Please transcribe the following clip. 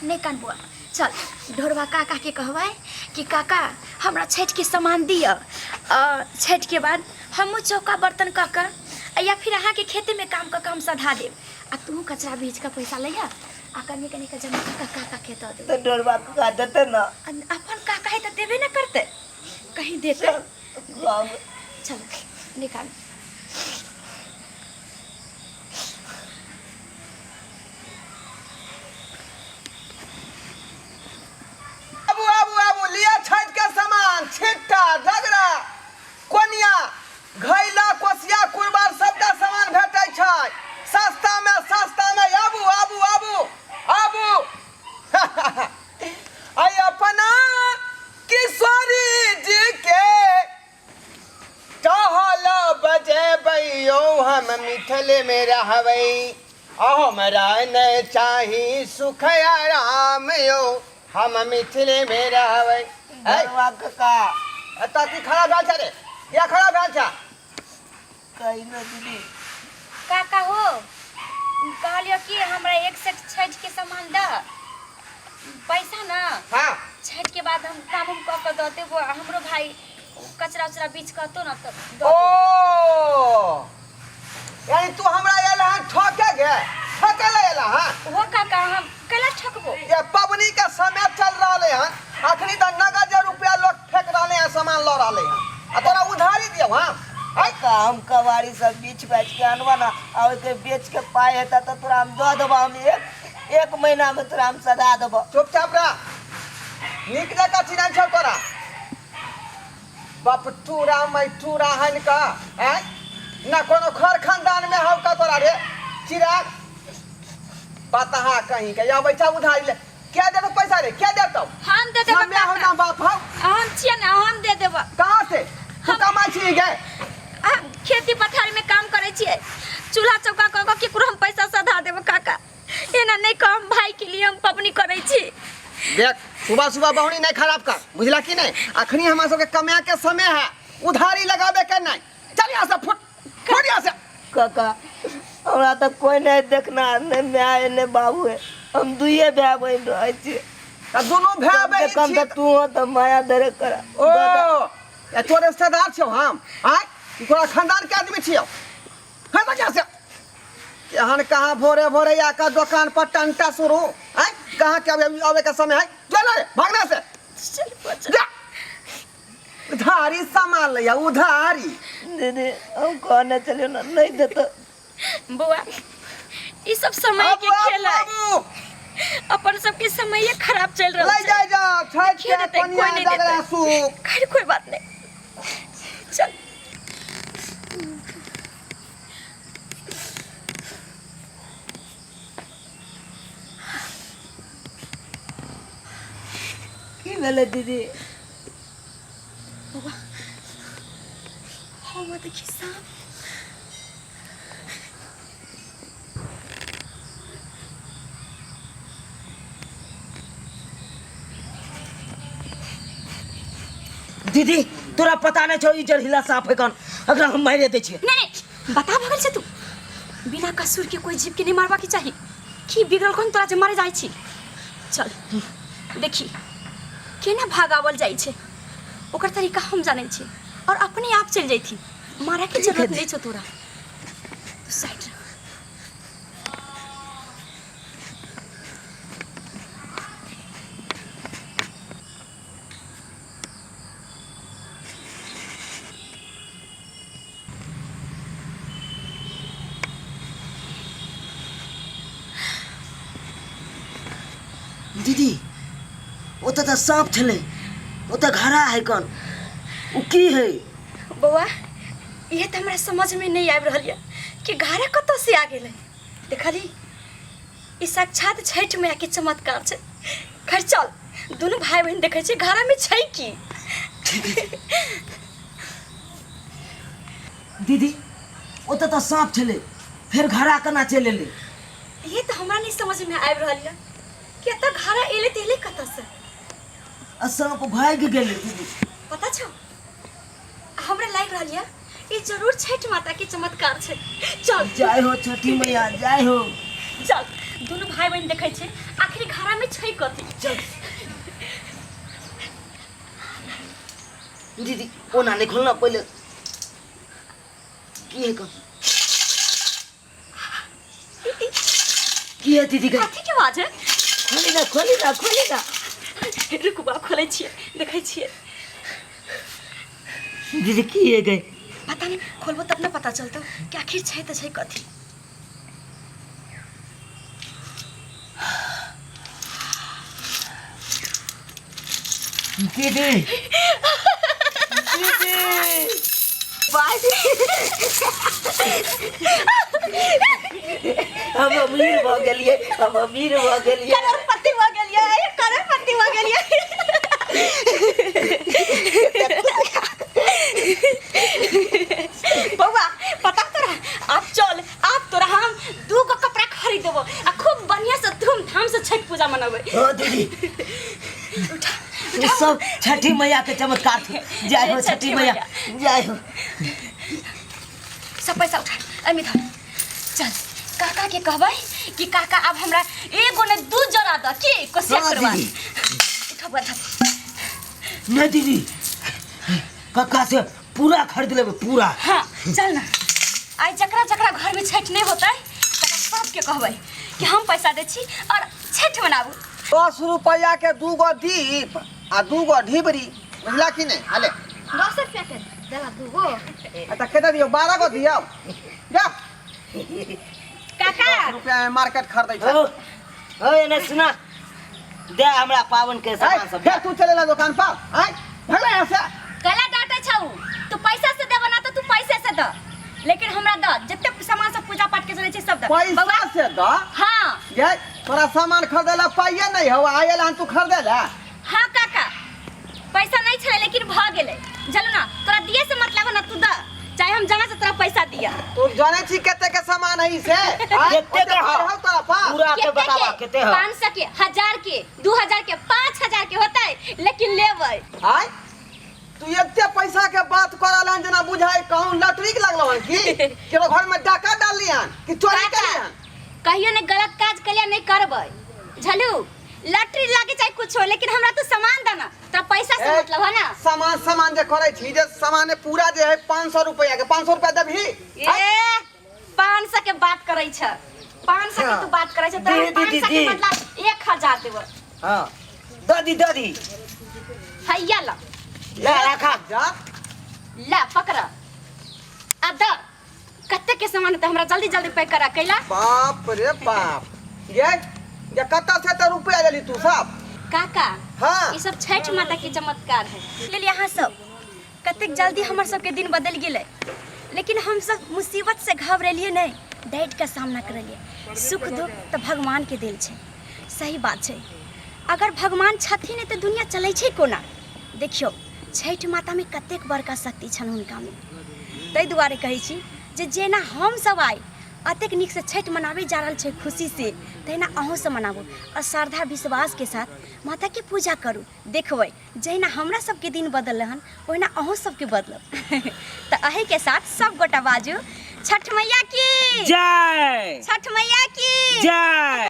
नहि कान बौआ चल ढोरबा काका के कहबै कि काका हमरा छठिके सामान दिअ छठिके बाद हमहूँ चौका बर्तन कऽ कऽ या फिर अहाँके खेतेमे काम कऽ कऽ हम सधा देब आ तू कचरा बेच कऽ पैसा लैह आ कनि कनि कऽ जमा कऽ कऽ काकाके दऽ देबै। तऽ ढोरबा काका देतै ने? अपन काका है तऽ देबे ने करतै, कहीं देतै। चल निकाल। आबू आबू आबू, लिअ छठि के सामान, छिट्टा, डगरा, कोनिया, घैला, कोसिया, कुरबार, सबटा सामान भेटै छै सस्ता में, सस्ता में। आबू आबू आबू आबू। आई अपना किशोरी जी के टहल बजेबै यौ, हम मिथिले में रहबै, हमरा नहि चाही सुख आराम यौ, हम मिथिले में रहबै। ऐ, बड़वा काका, एतऽ की खड़ा भेल छै रे? किया खड़ा भेल छै? कही ने दीदी। काका हो, कहलियो कि हमरा एक सेट छठि के सामान द पैसा ना। हाँ। छठि के बाद हम काम उम कऽ के दऽ देबो, आ हमरो भाई कचरा उचरा बीछ के अतो ना तऽ दऽ ओ देबो। यानी तू हमरा आयल हन ठके गे? ठके ले आयल हन? हो काका, हम कैला ठकबो? ये पबनी के समय चल रहले हन, अखनी तऽ नगद जे रुपया लोग फेंक रहले हन, सामान लऽ रहले हन, आ तोरा उधारी दियौ हम? ऐ काका, हम कबाड़ी सब बीछ बाछ के अनबा ना, आ ओहिके बेच के पाइ हेतै तऽ तोरा हम दऽ देबो। हम एक एक महीना में तोरा हम सधा देबो। चुपचाप रह, नीक जकाँ चिन्है छौ तोरा बाप टूरा मै टूरा हन का। आँय ना कोनो खर खानदान में हौ का तोरा रे चिराग? बताहा कहीं के अबै छौ उधारी ले। क्या देतो पैसा रे, क्या देतो? हम दे देबो। हम हो ना बाप हौ। हम छियै ना, हम दे देबो। कहाँ से तू कमाइ छी गे? हम खेती पथारी में काम करै छियै, चूल्हा चौका कऽ कऽ केकरो हम पैसा सधा देबो। काका, एना नहीं कह, हम भाई के लिए हम पबनी करै छी। देख, सुबह सुबह बहुनी नहीं खराब कर, बुझला कि नहीं? अखनी हमरा सबके कमाए के समय है, उधारी लगाबे के नहीं। चल यहाँ से, फुट फुट यहाँ से। काका, हमरा तऽ कोइ नहि देखना, नहि माय है नहि बाबू है, हम दुइए भाय बहिन रहै छी। तऽ दुनू भाय कम से बहिन कम छी तऽ तू हो तऽ माया धरे कर। ओ ए तोर रिश्तेदार छियौ हम? आँय, ई तोरा खानदान के आदमी छियौ? हट यहाँ से। एहन कहाँ भोरे भोरे आकर दुकान पर टंटा शुरू। आँय, कहाँ के अबे अबे के समय है? चल रे, भागना से। चल बच्चा। जा, उधारी सामान लैया उधारी। दीदी, हम कहने चलियो ना, नहीं देतो। बौआ, ई सब समय के आबू, आबू, खेल है। आबू। अपन सबके समय खराब चल रहा ले है। जाय जा छठ के के देतै, कोई कोनिया नहीं डगरा देतै। सूप। खैर, कोई बात नहीं, चल। की भेलै दीदी? बौआ, हवा देखी सांप। दीदी, तोरा पता नहीं छौ, ई जहरीला सांप है कन, एकरा हम मारि दै छियै। नहीं नहीं, बता भगल छै तू। बिना कसूर के कोई जीव के नहीं मारबा के चाही। की बिगड़ल कोन तोरा जे मारे जाइ छी? चल देखी केना भागावल जाइ छै, ओकर तरीका हम जानै छी और अपने आप चल जैथिन, मारे के जरूरत नहीं छौ तोरा। तू साइड रह। दीदी, ओतऽ तऽ साँप छलै, ओतऽ घड़ा है कन, ओ की है? बौआ, इहे तऽ हमरा समझमे नहि आबि रहल यऽ कि घड़ा कतऽ से आ गेलै। देखली, ई साक्षात छठि मैयाके चमत्कार छै। खैर चल, दुनू भाई बहिन देखै छियै घड़ामे छै की। दीदी, ओतऽ तऽ साँप छलै, फेर घड़ा केना चलि एलै? इहे तऽ हमरा नहि समझमे आबि रहल यऽ कि एतऽ घड़ा एलै तऽ एलै कतऽसँ। आ साँप भागि गेलै दीदी। पता छौ, हमरा लागि रहल यऽ ई जरूर छठि माता के चमत्कार छै। चल। जय हो छठी मैया, जय हो। चल, दुनू भाई बहिन देखै छै आखिर घड़ा में छै दीदी ओना नहि खोलना पहिले की है कन की है दीदी के कथी के आवाज है खोली ना खोली ना खोली ना रुकू बा खोलै छियै देखै छियै दीदी की है गए पता नहीं खोलबो तब ना पता चलतो कि आखिर छै तऽ छै कथी दीदी दीदी बाय हम अमीर भऽ गेलियै हम अमीर भऽ गेलियै करोड़पति भऽ गेलियै करोड़पति भऽ गेलियै बौआ पता तोरा आब चल आब तोरा हम दू गो कपड़ा खरीद देबो आ खूब बढ़िया से धूमधाम से छठ पूजा मनबै ओ दीदी ई सब छठी मैया के चमत्कार थे जय हो छठी मैया जय हो सब पैसा उठा एहिमे धर चल काका के कहबै कि काका आब हमरा एगो ने दू जोड़ा दऽ की कोसिया हाँ, करवा दीदी। उठा बौआ धर नहीं दीदी कक्का से पूरा खरीद लेबै पूरा हाँ चल ना आइ जकरा जकरा घरमे छठि नहि होतै तकरा सबके कहबै कि हम पैसा दै छी और छठि मनाबू 10 रुपैआ के दू गो दीप आ दू गो ढिबरी बुझला कि नहि हले 10 रुपया के देला दूगो अच्छा केते दियौ 12 गो दियौ जा काका 10 रुपया में मार्केट खरीदै छै हो हो एने सुना दे हमरा पावन के सामान सब फेर तू चले ला दुकान पर आय भगला यहाँ से कला डांटे छौ तू पैसा से देबो ना तो तू पैसे से द लेकिन हमरा द जते सामान सब पूजा पाठ के चले छै सब द पैसा बौआ से द हाँ ये तोरा सामान खरीदे ला पाइए नहीं हो आयल हन तू खरीदे ला हाँ काका पैसा नहीं छले लेकिन भ गेलै चलू ना तोरा दिए से मतलब है ना तू द चाहे हम जहाँ से तोरा पैसा दिया तू जाने छी कते के सामान है से आय, कते के ओते पाइ हौ तोरा पास पूरा के केते बतावा के? केते है 500 के 1000 के 2000 के 5000 के होतै लेकिन लेबै आय तू एते पैसा के बात करल हन जेना बुझाय कहूं लॉटरी के लगलो हन की केरो घर में डाका डालली हन कि चोरी काका, केली हन कहियो ने गलत काज कलिया नहीं करबै झलू लॉटरी लागे चाहे कुछ हो लेकिन हमरा तो सामान देना तोरा पैसा से ए, मतलब है ना सामान सामान जे करै छी जे सामान पूरा जे है 500 रुपया के 500 रुपया देबही ए 500 के बात करै छ 500 के तू बात करै छ तोरा दे, दे, 500 के दे। बदला 1000 देबो हाँ दादी दादी हैया ल ले राखा जा ल पकड़ आ द कते के सामान त हमरा जल्दी जल्दी पैक करा कैला बाप रे बाप ये ये कतऽ से तऽ रुपया लेली तू सब काका हाँ ई सब छठ माता के चमत्कार है लेल यहाँ सब कतेक जल्दी हमर सबके दिन बदल गेलै लेकिन हम सब मुसीबत से घबरेलिए नहीं डटि के सामना करलिए सुख दुख तऽ भगवान के देल छै सही बात छै अगर भगवान छथिन नहि तऽ दुनिया चलै छै कोना देखियौ छठि मातामे कतेक बड़का शक्ति छनि हुनकामे ताहि दुआरे कहै छी जे जेना हमसभ आइ अतेक नीकसँ छठि मनाबै जा रहल छै खुशीसँ तहिना अहूँसभ मनाबू आओर श्रद्धा विश्वासके साथ माताके पूजा करू देखबै जहिना हमरा सबके दिन बदलल हन ओहिना अहूँ सबके बदलत तऽ अहीके साथ सब गोटा बाजू छठ मैया की जय छठ मैया की जय